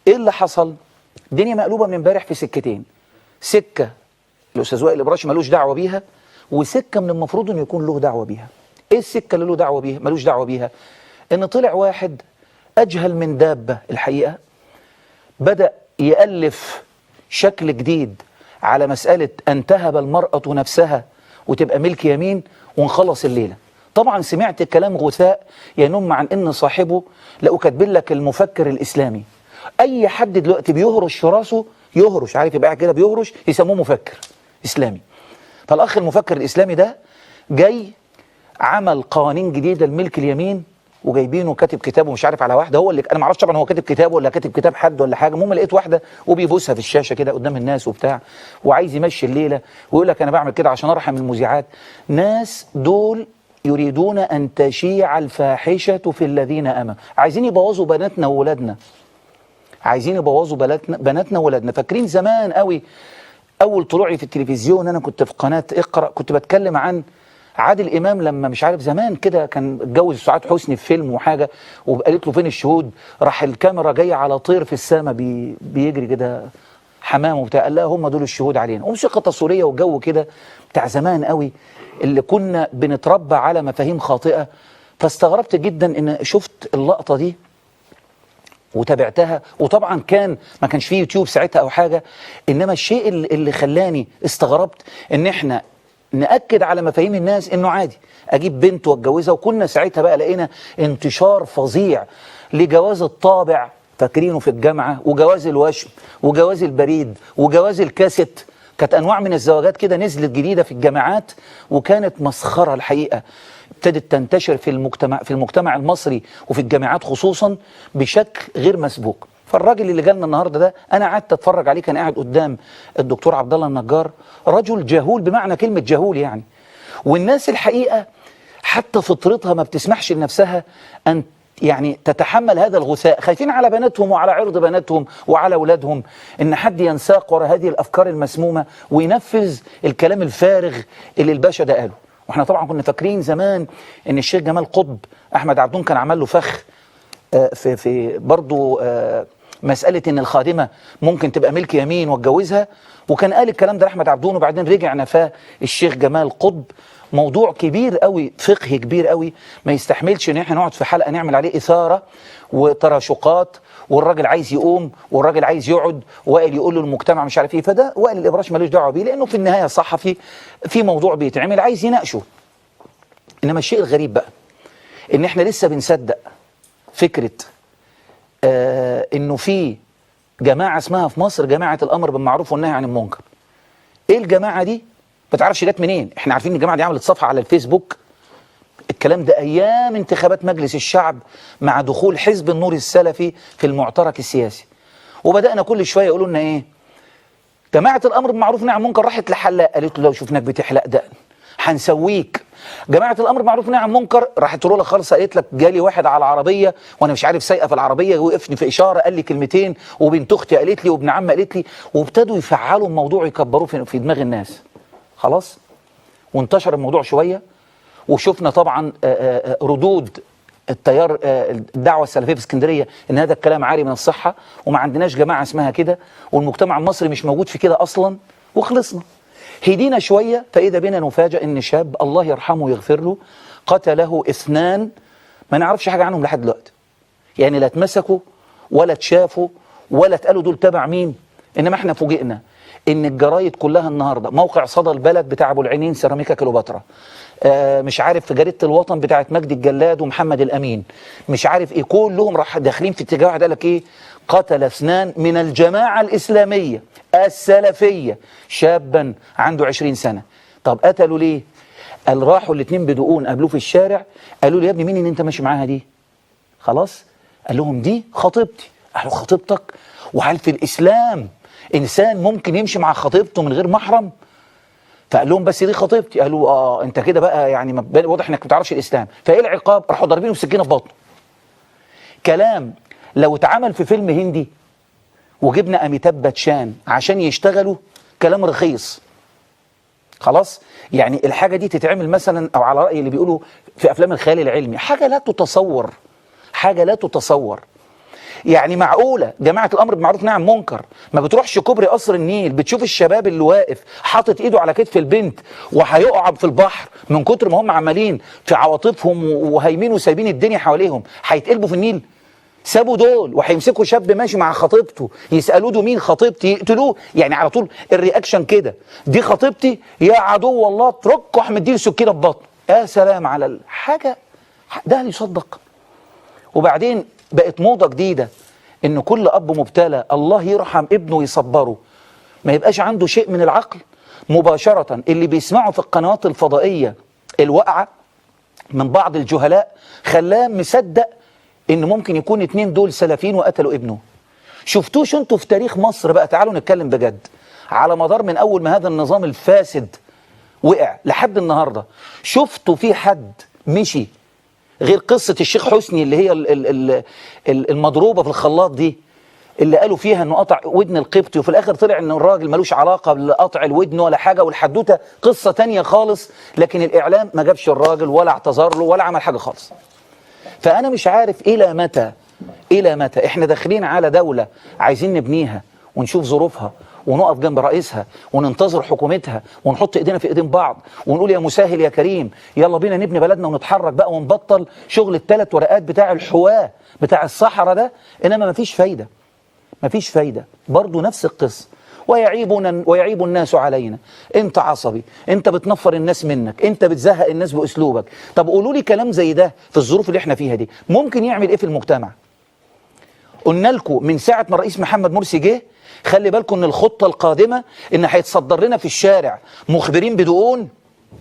ايه اللي حصل؟ الدنيا مقلوبة من امبارح في سكتين، سكة الاستاذ وائل الابراشي ملوش دعوه بيها، وسكه من المفروض انه يكون له دعوه بيها. ايه السكة اللي له دعوه بيها ملوش دعوه بيها؟ ان طلع واحد اجهل من دابة الحقيقة، بدأ يألف شكل جديد على مسألة أن تهب المرأة نفسها وتبقى ملك يمين ونخلص الليلة. طبعا سمعت كلام غثاء ينم عن أن صاحبه لقوا كاتبين لك المفكر الإسلامي. أي حد دلوقتي بيهرش في راسه، يهرش، عارف يبقى كده بيهرش، يسموه مفكر إسلامي. فالأخ المفكر الإسلامي ده جاي عمل قوانين جديدة لملك اليمين، وجايبينه كاتب كتابه مش عارف على واحدة، هو اللي انا ما اعرفش طبعا هو كاتب كتابه ولا كاتب كتاب حد ولا حاجة. المهم لقيت واحدة وبيبوسها في الشاشة كده قدام الناس وبتاع، وعايز يمشي الليلة ويقول لك انا بعمل كده عشان ارحم المذيعات. ناس دول يريدون ان تشيع الفاحشة في الذين امنوا، عايزين يبوظوا بناتنا وولادنا، عايزين يبوظوا بناتنا وولادنا. فاكرين زمان قوي اول طلوعي في التلفزيون، انا كنت في قناة اقرا، كنت بتكلم عن عادل امام لما مش عارف زمان كده كان اتجوز سعاد حسني في فيلم وحاجه، وقالت له فين الشهود، راح الكاميرا جاية على طير في السماء بيجري كده حمام وبتاع، قال لها هم دول الشهود علينا. وموسيقى تصويرية وجو كده بتاع زمان قوي اللي كنا بنتربى على مفاهيم خاطئه. فاستغربت جدا ان شفت اللقطة دي وتابعتها، وطبعا كان ما كانش فيه يوتيوب ساعتها او حاجة، انما الشيء اللي خلاني استغربت ان احنا نأكد على مفاهيم الناس انه عادي اجيب بنت واتجوزها. وكنا ساعتها بقى لقينا انتشار فظيع لجواز الطابع، فاكرينه في الجامعة، وجواز الوشم وجواز البريد وجواز الكاسيت. كانت انواع من الزواجات كده نزلت جديدة في الجامعات، وكانت مسخرة الحقيقة. ابتدت تنتشر في المجتمع المصري وفي الجامعات خصوصا بشكل غير مسبوق. فالراجل اللي جالنا النهارده ده انا قعدت اتفرج عليه، كان قاعد قدام الدكتور عبد الله النجار، رجل جهول بمعنى كلمة جهول يعني. والناس الحقيقة حتى فطرتها ما بتسمحش لنفسها ان يعني تتحمل هذا الغثاء، خايفين على بناتهم وعلى عرض بناتهم وعلى اولادهم ان حد ينساق ورا هذه الافكار المسمومه وينفذ الكلام الفارغ اللي الباشا ده قاله. واحنا طبعا كنا فاكرين زمان ان الشيخ جمال قطب احمد عبدون كان عمل له فخ في برضه مسألة إن الخادمة ممكن تبقى ملك يمين واتجوزها، وكان قال الكلام ده لأحمد عبدون، وبعدين رجع نفاه الشيخ جمال قطب. موضوع كبير قوي، فقه كبير قوي، ما يستحملش إن احنا نقعد في حلقة نعمل عليه إثارة وتراشقات، والراجل عايز يقوم والراجل عايز يقعد، وائل يقول له المجتمع مش عارف إيه. فده وائل الإبراش ملوش دعوة بيه، لأنه في النهاية صحفي في موضوع بيتعمل عايز يناقشه. إنما الشيء الغريب بقى إن احنا لسه بنصدق فكرة انه في جماعة اسمها في مصر جماعة الامر بالمعروف والنهي عن المنكر. ايه الجماعة دي؟ ما تعرفش جت منين. احنا عارفين ان الجماعة دي عملت صفحة على الفيسبوك، الكلام ده ايام انتخابات مجلس الشعب مع دخول حزب النور السلفي في المعترك السياسي، وبدانا كل شوية يقولوا لنا ايه؟ جماعة الامر بالمعروف والنهي عن المنكر راحت لحلاق قالت له لو شفناك بتحلق دقن هنسويك. جماعة الامر بالمعروف والنهي عن المنكر راحت رولا خالصة قالت لك جالي واحد على العربية وانا مش عارف سايقه في العربية وقفني في اشارة قال لي كلمتين، وبنت اختي قالت لي، وابن عمي قالت لي، وابتدوا يفعلوا الموضوع يكبروه في دماغ الناس. خلاص، وانتشر الموضوع شوية، وشفنا طبعا ردود التيار الدعوة السلفية في اسكندرية ان هذا الكلام عاري من الصحة، وما عندناش جماعة اسمها كده، والمجتمع المصري مش موجود في كده اصلا، وخلصنا. هدينا شوية، فإذا بنا نفاجأ إن شاب الله يرحمه ويغفر له قتله اثنان ما نعرفش حاجة عنهم لحد دلوقتي. يعني لا اتمسكوا ولا اتشافوا ولا اتقالوا دول تبع مين، إنما احنا فوجئنا إن الجرايد كلها النهاردة، موقع صدى البلد بتاع أبو العينين سيراميكا كليوباترا، مش عارف في جريدة الوطن بتاعت مجدي الجلاد ومحمد الأمين، مش عارف إيه، كلهم راح داخلين في اتجاه واحد قال لك إيه؟ قتل اثنان من الجماعة الإسلامية السلفية شابا عنده 20 سنة. طب قتلوا ليه؟ قال راحوا الاثنين بدقون قابلوه في الشارع، قالوا له يا ابني مين اللي انت ماشي معاها دي؟ خلاص؟ قال لهم دي خطيبتي. قالوا خطيبتك؟ وهل في الإسلام إنسان ممكن يمشي مع خطيبته من غير محرم؟ فقال لهم بس دي خطيبتي. قالوا اه انت كده بقى يعني واضح انك ما بتعرفش الإسلام، فايه العقاب؟ راحوا ضاربينه بسكينة في بطنه. كلام لو اتعمل في فيلم هندي وجبنا أميتاب باتشان عشان يشتغلوا كلام رخيص. خلاص؟ يعني الحاجة دي تتعمل مثلا، أو على رأي اللي بيقولوا في أفلام الخيال العلمي، حاجة لا تتصور، حاجة لا تتصور. يعني معقولة جماعة الأمر بالمعروف نهي عن المنكر ما بتروحش كوبري قصر النيل بتشوف الشباب اللي واقف حاطط إيده على كتف البنت وهيقع في البحر من كتر ما هم عمالين في عواطفهم وهايمين وسايبين الدنيا حواليهم، هيتقلبوا في النيل؟ سابوا دول وهيمسكوا شاب ماشي مع خطيبته يسألوه ده مين خطيبتي يقتلوه. يعني على طول ال reaction كده، دي خطيبتي يا عدو الله، اتركوا احمد دي سكينة في بطنه. يا سلام على الحاجة ده، هل يصدق؟ وبعدين بقت موضة جديدة ان كل اب مبتلى الله يرحم ابنه ويصبره ما يبقاش عنده شيء من العقل. مباشرة اللي بيسمعه في القنوات الفضائية الواقعة من بعض الجهلاء خلاه مصدق ان ممكن يكون اتنين دول سلفيين وقتلوا ابنه. شفتوش انتوا في تاريخ مصر بقى؟ تعالوا نتكلم بجد، على مدار من اول ما هذا النظام الفاسد وقع لحد النهارده، شفتوا في حد مشي غير قصة الشيخ حسني اللي هي المضروبة في الخلاط دي اللي قالوا فيها انه قطع ودن القبطي، وفي الاخر طلع ان الراجل ملوش علاقة بقطع الودن ولا حاجة، والحدوتة قصة تانية خالص، لكن الاعلام ما جابش الراجل ولا اعتذر له ولا عمل حاجة خالص. فأنا مش عارف إلى متى، إلى متى إحنا داخلين على دولة عايزين نبنيها ونشوف ظروفها ونقف جنب رئيسها وننتظر حكومتها ونحط إيدينا في إيدين بعض ونقول يا مسهل يا كريم يلا بينا نبني بلدنا ونتحرك بقى ونبطل شغل الثلاث ورقات بتاع الحواة بتاع الصحراء ده. إنما مفيش فايدة، مفيش فايدة، برضو نفس القصة. ويعيب الناس علينا، انت عصبي، انت بتنفر الناس منك، انت بتزهق الناس باسلوبك. طب قولوا لي كلام زي ده في الظروف اللي احنا فيها دي ممكن يعمل ايه في المجتمع؟ قلنا لكم من ساعة ما الرئيس محمد مرسي جه، خلي بالكم ان الخطة القادمة ان هيتصدر لنا في الشارع مخبرين بدقون.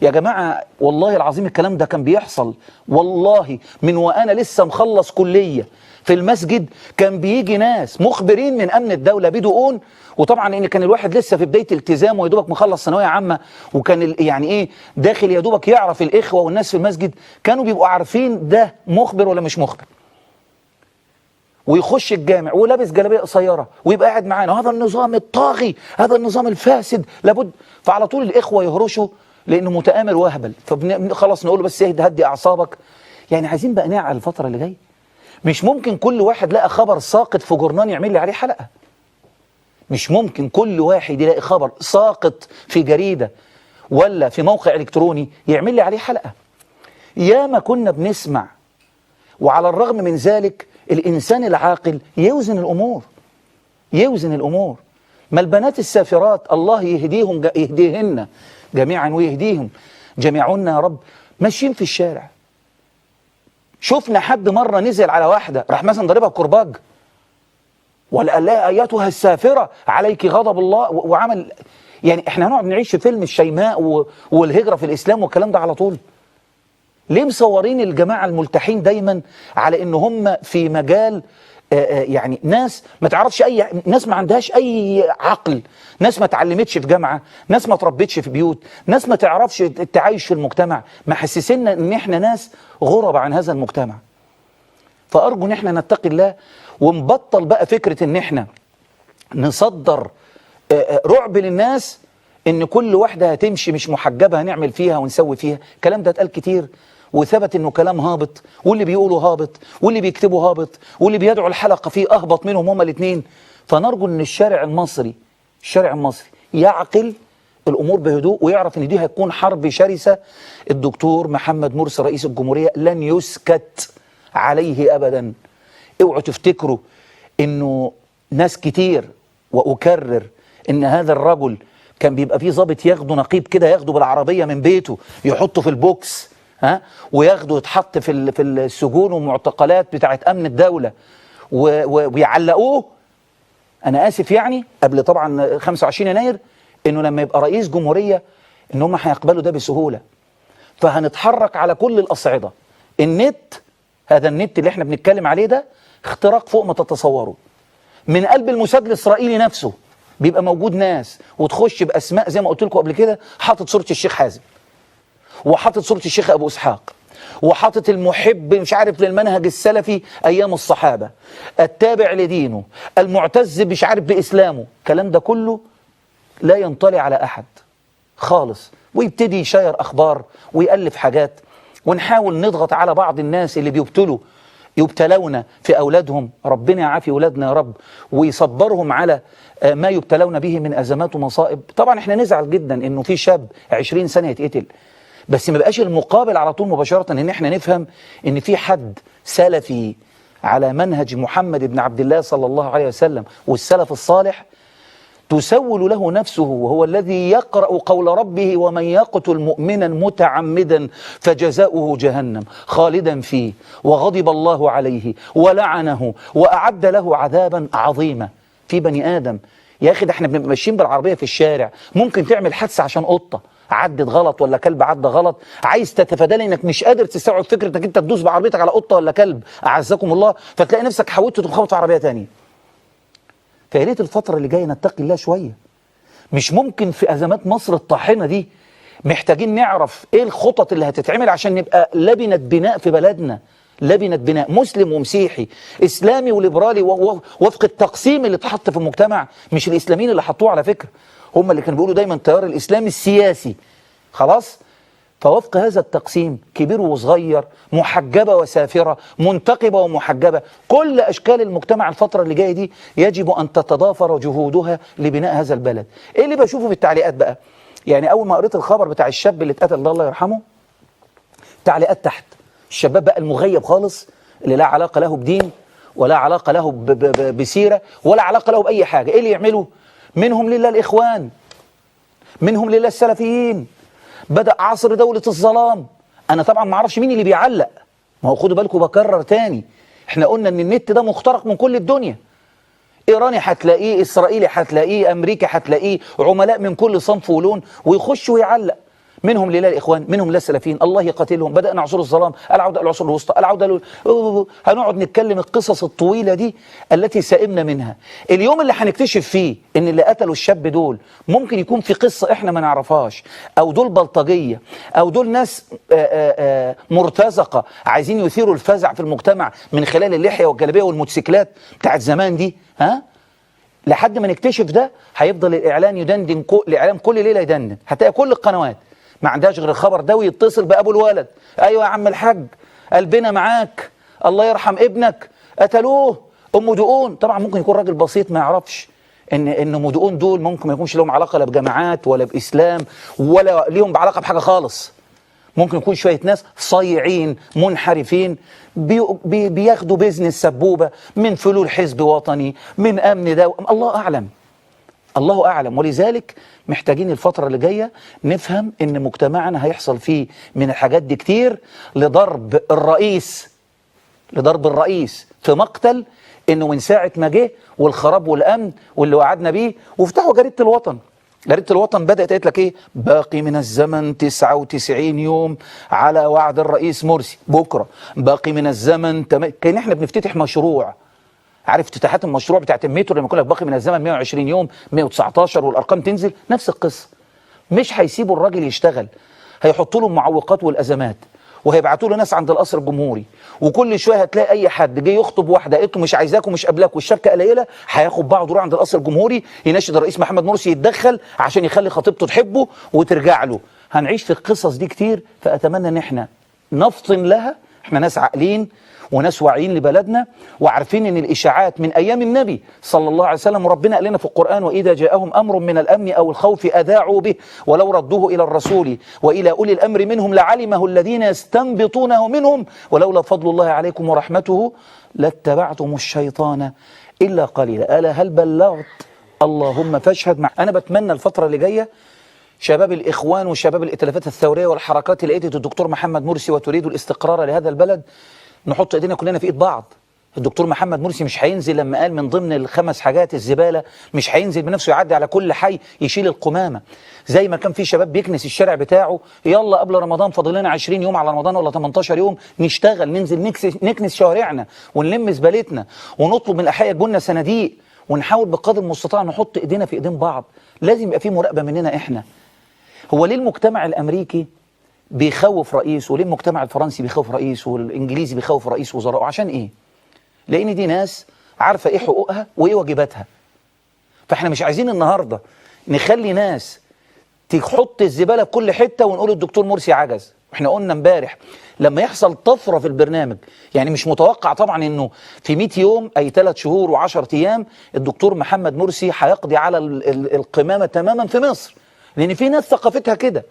يا جماعة والله العظيم الكلام ده كان بيحصل، والله من وأنا لسه مخلص كلية في المسجد كان بيجي ناس مخبرين من أمن الدولة بدقون. وطبعا لأن كان الواحد لسه في بداية التزامه ويا دوبك مخلص ثانوية عامة، وكان يعني إيه داخل يا دوبك يعرف الإخوة والناس في المسجد، كانوا بيبقوا عارفين ده مخبر ولا مش مخبر. ويخش الجامع ولابس جلابية قصيرة ويبقى قاعد معانا، هذا النظام الطاغي، هذا النظام الفاسد لابد. فعلى طول الإخوة يهرشوا لأنه متآمر وهبل، فخلاص نقول له بس اهدى هدي أعصابك. يعني عايزين بقى نعقل الفترة اللي جاية، مش ممكن كل واحد لقى خبر ساقط في جورنان يعمل لي عليه حلقة، مش ممكن كل واحد يلاقي خبر ساقط في جريدة ولا في موقع إلكتروني يعمل لي عليه حلقة. ياما كنا بنسمع، وعلى الرغم من ذلك الإنسان العاقل يوزن الأمور، يوزن الأمور. ما البنات السافرات الله يهديهم يهديهن جميعا ويهديهم جميعنا يا رب، ماشيين في الشارع. شفنا حد مرة نزل على واحدة راح مثلا ضربها بكرباج ولا قال لها ايتها السافرة عليك غضب الله وعمل، يعني احنا هنقعد نعيش في فيلم الشيماء والهجرة في الإسلام والكلام ده على طول؟ ليه مصورين الجماعة الملتحين دايما على ان هم في مجال يعني ناس ما تعرفش اي، ناس ما عندهاش اي عقل، ناس ما اتعلمتش في جامعة، ناس ما تربتش في بيوت، ناس ما تعرفش التعايش في المجتمع، محسسنا ان احنا ناس غرب عن هذا المجتمع. فارجو ان احنا نتقي الله ونبطل بقى فكرة ان احنا نصدر رعب للناس ان كل واحدة هتمشي مش محجبة هنعمل فيها ونسوي فيها. الكلام ده اتقال كتير وثبت انه كلام هابط، واللي بيقوله هابط واللي بيكتبه هابط واللي بيدعو الحلقة فيه اهبط منهم هما الاثنين. فنرجو ان الشارع المصري، الشارع المصري يعقل الامور بهدوء ويعرف ان دي هتكون حرب شرسة. الدكتور محمد مرسي رئيس الجمهورية لن يسكت عليه ابدا. اوعوا تفتكروا انه ناس كتير، واكرر ان هذا الرجل كان بيبقى فيه ضابط ياخده نقيب كده، ياخده بالعربية من بيته يحطه في البوكس، ها، وياخده يتحط في السجون ومعتقلات بتاعت امن الدولة ويعلقوه. انا اسف يعني قبل طبعا 25 يناير انه لما يبقى رئيس جمهورية ان هم هيقبلوا ده بسهولة. فهنتحرك على كل الاصعدة. النت، هذا النت اللي احنا بنتكلم عليه ده اختراق فوق ما تتصوروا. من قلب الموساد الاسرائيلي نفسه بيبقى موجود ناس وتخش باسماء زي ما قلت لكم قبل كده، حاطط صوره الشيخ حازم وحاطط صوره الشيخ ابو اسحاق وحاطط المحب مش عارف للمنهج السلفي ايام الصحابة، التابع لدينه، المعتز مش عارف باسلامه. الكلام ده كله لا ينطلي على احد خالص، ويبتدي يشير اخبار ويالف حاجات، ونحاول نضغط على بعض الناس اللي بيبتلوا يبتلون في أولادهم، ربنا يعافي أولادنا يا رب ويصبرهم على ما يبتلون به من أزمات ومصائب. طبعا احنا نزعل جدا إنه في شاب 20 سنة يتقتل، بس ما بقاش المقابل على طول مباشرة إن احنا نفهم إن في حد سلفي على منهج محمد بن عبد الله صلى الله عليه وسلم والسلف الصالح تسول له نفسه، وهو الذي يقرأ قول ربه ومن يقتل مؤمنا متعمدا فجزاؤه جهنم خالدا فيه وغضب الله عليه ولعنه وأعد له عذابا عظيما. في بني آدم يا أخي، ده احنا بنبقى ماشيين بالعربية في الشارع ممكن تعمل حادثة عشان قطة عدت غلط ولا كلب عدى غلط، عايز تتفادى لانك مش قادر تستوعب فكرة انك انت تدوس بعربيتك على قطة ولا كلب أعزكم الله، فتلاقي نفسك حاولت تخبط في عربية تانية. فيا ريت الفترة اللي جاية نتقي الله شوية. مش ممكن في أزمات مصر الطاحنة دي محتاجين نعرف إيه الخطط اللي هتتعمل عشان نبقى لبنة بناء في بلدنا، لبنة بناء مسلم ومسيحي، إسلامي وليبرالي، وفق التقسيم اللي اتحط في المجتمع. مش الإسلاميين اللي حطوه على فكرة، هم اللي كانوا بيقولوا دايما التيار الإسلامي السياسي، خلاص؟ فوفق هذا التقسيم كبير وصغير، محجبة وسافرة، منتقبة ومحجبة، كل أشكال المجتمع الفترة اللي جاية دي يجب أن تتضافر جهودها لبناء هذا البلد. إيه اللي بشوفه في التعليقات بقى؟ يعني أول ما قريت الخبر بتاع الشاب اللي اتقتل ده الله يرحمه، تعليقات تحت الشباب بقى المغيب خالص اللي لا علاقة له بدين ولا علاقة له بسيرة ولا علاقة له بأي حاجة، إيه اللي يعملوا؟ منهم لله الإخوان، منهم لله السلفيين، بدأ عصر دولة الظلام. أنا طبعا ما اعرفش مين اللي بيعلق، ما هو خدوا بالكم بكرر تاني، احنا قلنا إن النت ده مخترق من كل الدنيا، إيراني هتلاقيه، إسرائيلي هتلاقيه، أمريكي هتلاقيه، عملاء من كل صنف ولون، ويخش ويعلق. منهم لله الإخوان، منهم لله السلفيين، الله يقاتلهم، بدأنا عصور الظلام، العودة العصور الوسطى، العودة هنقعد نتكلم القصص الطويلة دي التي سئمنا منها. اليوم اللي هنكتشف فيه إن اللي قتلوا الشاب دول ممكن يكون في قصة إحنا ما نعرفهاش، أو دول بلطجية، أو دول ناس مرتزقة عايزين يثيروا الفزع في المجتمع من خلال اللحية والجلابية والموتوسيكلات بتاعت زمان دي، ها؟ لحد ما نكتشف ده هيفضل الإعلان يدندن، الإعلام كل ليلة يدندن، هتلاقي كل القنوات ما عندهاش غير الخبر ده، ويتصل بأبو الولد، أيوة يا عم الحاج قلبنا معاك، الله يرحم ابنك قتلوه أم دقون. طبعا ممكن يكون راجل بسيط ما يعرفش إن أم دقون دول ممكن ما يكونش لهم علاقة لا بجماعات ولا بإسلام ولا ليهم علاقة بحاجة خالص، ممكن يكون شوية ناس صيعين منحرفين بياخدوا business سبوبة من فلول حزب وطني، من أمن ده، الله أعلم، الله أعلم. ولذلك محتاجين الفترة اللي جاية نفهم إن مجتمعنا هيحصل فيه من الحاجات دي كتير، لضرب الرئيس، لضرب الرئيس في مقتل، إنه من ساعة ما جه والخراب والأمن واللي وعدنا بيه. وافتحوا جريدة الوطن، جريدة الوطن بدأت قالت لك إيه؟ باقي من الزمن 99 يوم على وعد الرئيس مرسي، بكرة باقي من الزمن كأن إحنا بنفتتح مشروع، عارف افتتاحات المشروع بتاعت المترو لما يقول لك باقي من الزمن 120 يوم 119 والارقام تنزل، نفس القصة. مش هيسيبوا الراجل يشتغل، هيحطوا له المعوقات والازمات، وهيبعتوا له ناس عند القصر الجمهوري، وكل شوية هتلاقي اي حد جه يخطب واحدة قالت له مش عايزاك ومش قابلاك والشبكة قليله، هياخد بعضه يروح عند القصر الجمهوري يناشد الرئيس محمد مرسي يتدخل عشان يخلي خطيبته تحبه وترجع له. هنعيش في القصص دي كتير، فاتمنى ان احنا نفطن لها. احنا ناس عاقلين وناس واعيين لبلدنا، وعارفين ان الاشاعات من ايام النبي صلى الله عليه وسلم، وربنا قال لنا في القران واذا جاءهم امر من الامن او الخوف اذاعوا به ولو ردوه الى الرسول والى اولي الامر منهم لعلمه الذين يستنبطونه منهم ولولا فضل الله عليكم ورحمته لاتبعتم الشيطان الا قليلا. الا هل بلغت؟ اللهم فاشهد. مع انا بتمنى الفترة اللي جاية شباب الإخوان وشباب الائتلافات الثورية والحركات اللي أيدت الدكتور محمد مرسي وتريد الاستقرار لهذا البلد، نحط ايدينا كلنا في ايد بعض. الدكتور محمد مرسي مش هينزل لما قال من ضمن الخمس حاجات الزبالة، مش هينزل بنفسه يعدي على كل حي يشيل القمامة، زي ما كان في شباب بيكنس الشارع بتاعه، يلا قبل رمضان فاضل لنا 20 يوم على رمضان ولا 18 يوم، نشتغل ننزل نكنس شوارعنا ونلم زبالتنا ونطلب من الأحياء يجوا صناديق، ونحاول بقدر المستطاع نحط ايدينا في ايدين بعض. لازم يبقى في مراقبة مننا احنا. هو ليه المجتمع الأمريكي بيخوف رئيسه، وليه المجتمع الفرنسي بيخوف رئيسه، والإنجليزي بيخوف رئيس وزرائه؟ عشان إيه؟ لأن دي ناس عارفة إيه حقوقها وإيه واجباتها. فإحنا مش عايزين النهاردة نخلي ناس تحط الزبالة في كل حتة ونقول الدكتور مرسي عجز. احنا قلنا امبارح لما يحصل طفرة في البرنامج، يعني مش متوقع طبعا انه في 100 يوم اي 3 شهور و10 ايام الدكتور محمد مرسي هيقضي على القمامة تماما في مصر، لان في ناس ثقافتها كده.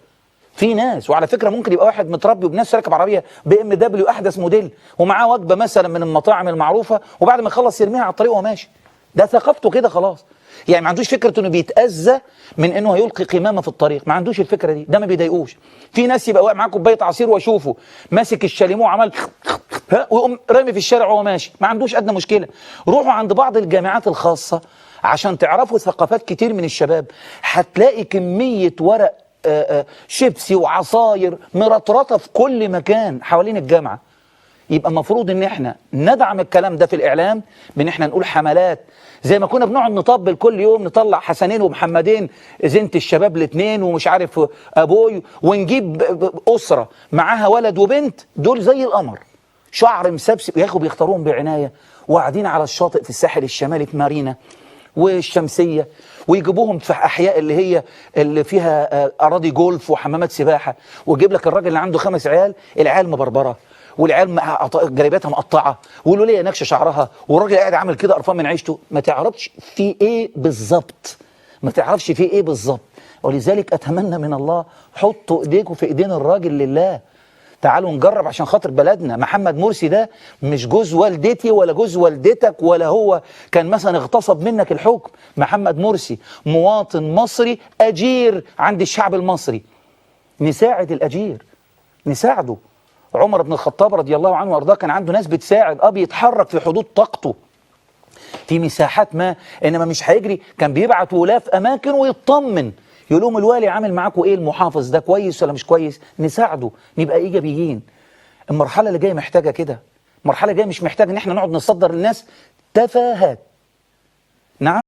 في ناس، وعلى فكرة ممكن يبقى واحد متربي وبنفسه راكب عربية BMW احدث موديل ومعاه وجبة مثلا من المطاعم المعروفة، وبعد ما يخلص يرميها على الطريق وهو ماشي. ده ثقافته كده خلاص، يعني ما عندوش فكرة انه بيتاذى من انه هيلقي قمامه في الطريق، ما عندوش الفكرة دي، ده ما بيضايقوش. في ناس يبقى واقف معاه كوباية عصير واشوفه ماسك الشاليمو عمال ويقوم رامي في الشارع وهو ماشي، ما عندوش ادنى مشكلة. روحوا عند بعض الجامعات الخاصة عشان تعرفوا ثقافات كتير من الشباب، هتلاقي كمية ورق شيبسي وعصاير مرطرطه في كل مكان حوالين الجامعة. يبقى المفروض ان احنا ندعم الكلام ده في الاعلام، بان احنا نقول حملات زي ما كنا بنقعد نطبل كل يوم، نطلع حسنين ومحمدين زينة الشباب الاثنين ومش عارف ابوي، ونجيب اسره معاها ولد وبنت دول زي القمر، شعر مسبسب يا اخو، بيختاروهم بعناية، وقاعدين على الشاطئ في الساحل الشمالي في مارينا والشمسيه، ويجيبوهم في احياء اللي هي اللي فيها اراضي جولف وحمامات سباحة، ويجيب لك الراجل اللي عنده 5 عيال، العيال مبربره والعيال جلابيتها مقطعه والوليه نكشه شعرها، والراجل قاعد عامل كده قرفان من عيشته، ما تعرفش في ايه بالظبط، ما تعرفش في ايه بالظبط. ولذلك اتمنى من الله حطوا ايديكم في ايدين الراجل لله، تعالوا نجرب عشان خاطر بلدنا. محمد مرسي ده مش جوز والدتي ولا جوز والدتك، ولا هو كان مثلا اغتصب منك الحكم. محمد مرسي مواطن مصري أجير عند الشعب المصري، نساعد الأجير، نساعده. عمر بن الخطاب رضي الله عنه وارضاه كان عنده ناس بتساعد، بيتحرك في حدود طاقته في مساحات ما، انما مش هيجري. كان بيبعت ولاة في اماكن ويطمن، يقول لهم الوالي عامل معاكم ايه، المحافظ ده كويس ولا مش كويس، نساعده، نبقى ايجابيين. المرحلة اللي جاية محتاجه كده، المرحلة الجاية مش محتاجه ان احنا نقعد نصدر للناس تفاهات. نعم.